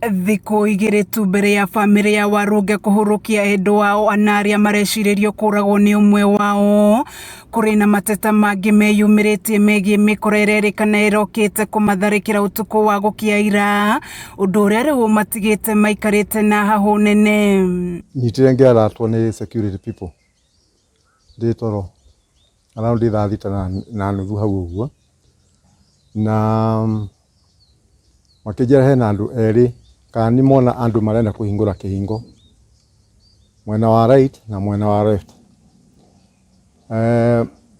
Thikũ 2 tu mbere ya bamĩrĩ ya Warũnge kũhurũkia endwa ao ana arĩa marecirĩrio kũragwo nĩ ũmwe wao, kũrĩ na mateta mangĩ meyumĩrĩtie megiĩ mĩkora ĩrerĩkana ĩrokĩte kũmatharĩkĩra ũtukũ wa gũkĩa ira, ũndũ ũrĩa rĩu ũmatigĩte maikarĩte na hahũ nene. Nyitire ngĩaratwo nĩ security people ndĩ toro around thaa 6 na nuthu hau ũguo, na makĩnjĩra hena andũ erĩ kana nĩ mona andũ marenda kũhingũra kĩhingo mwena wa right na mwena wa left.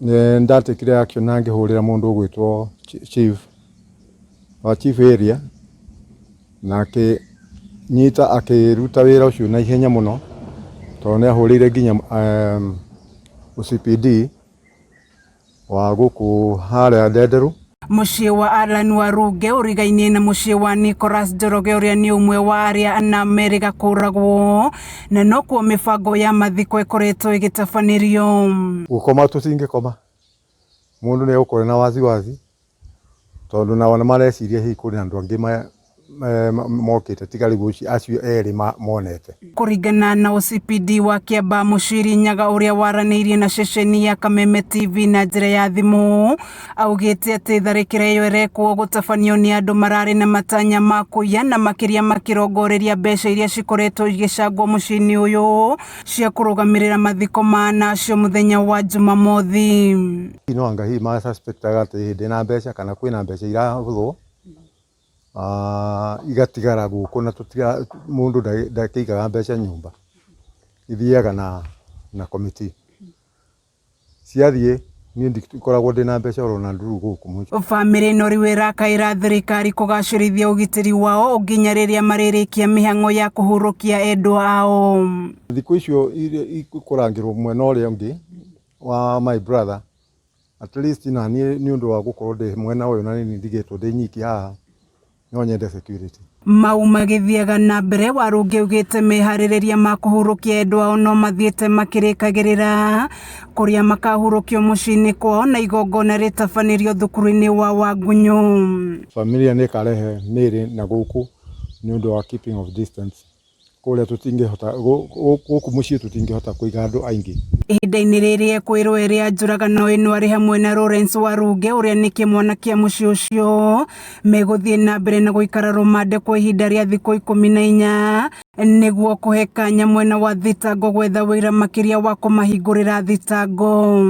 Nĩ ndatekire action na ngĩhũrĩra mũndũ ũgwĩtwo chief wa chief area, na akĩnyita akĩruta wĩra ũcio na ihenya mũno tondũ nĩ ahũrĩire nginya OCPD wa gũkũ harĩa Ndenderũ. Mũciĩ wa Alan Warunge ũrigainie na mũciĩ wa Nicholas Njoroge ũrĩa nĩ ũmwe wa arĩa ana merĩga kũragwo, na nokuo mĩbango ya mathiko ĩkoretwo ĩgĩtabanĩrio. Gũkoma tũtingĩkoma, mũndũ nĩ egũkorwo na wasiwasi tondũ nao nĩ mareciria hihi kũrĩ na andũ angĩ mokĩte tiga rĩu acio erĩ monete. Kũringana na OCPD wa Kiambaa Mũciri Nyaga ũrĩa waranĩirie na ceceni ya Kameme TV na njĩra ya thimũ, augĩte atĩ tharĩkĩra ĩyo ĩrekwo gũtabanio nĩ andũ mararĩ na matanya ma kũiya na makĩria makĩrongoreria mbeca iria cikoretwo igĩcangwo mũciĩ-inĩ ũyũ cia kũrũgamĩrĩra mathiko ma ana acio mũthenya wa Jumamothi. No anga hihi ma suspectaga atĩ hĩndĩ ĩna mbeca kana kwĩna mbeca irahũthwo igatigara gũkũ na tũtira mũndũ ndakĩigaga mbeca nyũmba, ithiaga na committee ciathiĩ niĩ ndikoragwo ndĩna mbeca oro na nduru gũkũ mũciĩ. Bamĩrĩ ĩno rĩu ĩrakaĩra thirikari kũgacĩrithia ũgitĩri wao nginya rĩrĩa marĩrĩkia mĩhang'o ya kũhurũkia endwa ao. Thikũ icio ikũrangĩrwo mwena ũrĩa ũngĩ wa my brother, at least na niĩ nĩ ũndũ wa gũkorwo ndĩ mwena ũyũ na nĩ ndigĩtwo ndĩ nyiki haha, no nyende security. Mau magĩthiaga na mbere, Warũnge augĩte meharĩrĩria ma kũhurũkia endwa ao no mathiĩte makĩrĩkagĩrĩra kũrĩa makahurũkio mũciĩ-inĩ kwao na igongona rĩtabanĩrio thukuru-inĩ wa Wangunyũ. Familia nĩ ĩkarehe mĩĩrĩ na gũkũ nĩ ũndũ wa keeping of distance. Kũrĩa tũtingĩhota, gũkũ mũciĩ tũtingĩhota kũiga andũ aingĩ. Ihinda-inĩ rĩrĩ ekwĩrwo ĩrĩa njũragano ĩno arĩ hamwe na Lawrence Warunge ũrĩa nĩ kĩmwana kĩa mũciĩ ũcio megũthiĩ na mbere na gũikara rũmande kwa ihinda rĩa thikũ 14 nĩguo kũhe kanya mwena wa thitango gwetha wĩra makĩria wa kũmahingũrĩra thitango.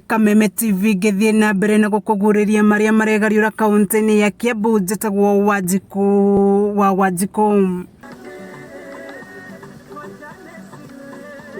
Kameme TV ngĩthiĩ na mbere na gũkũguũrĩria marĩa maregariũra kaũntĩ-inĩ ya Kiambu, njĩtagwo Wanjikũ wa Wanjikũ.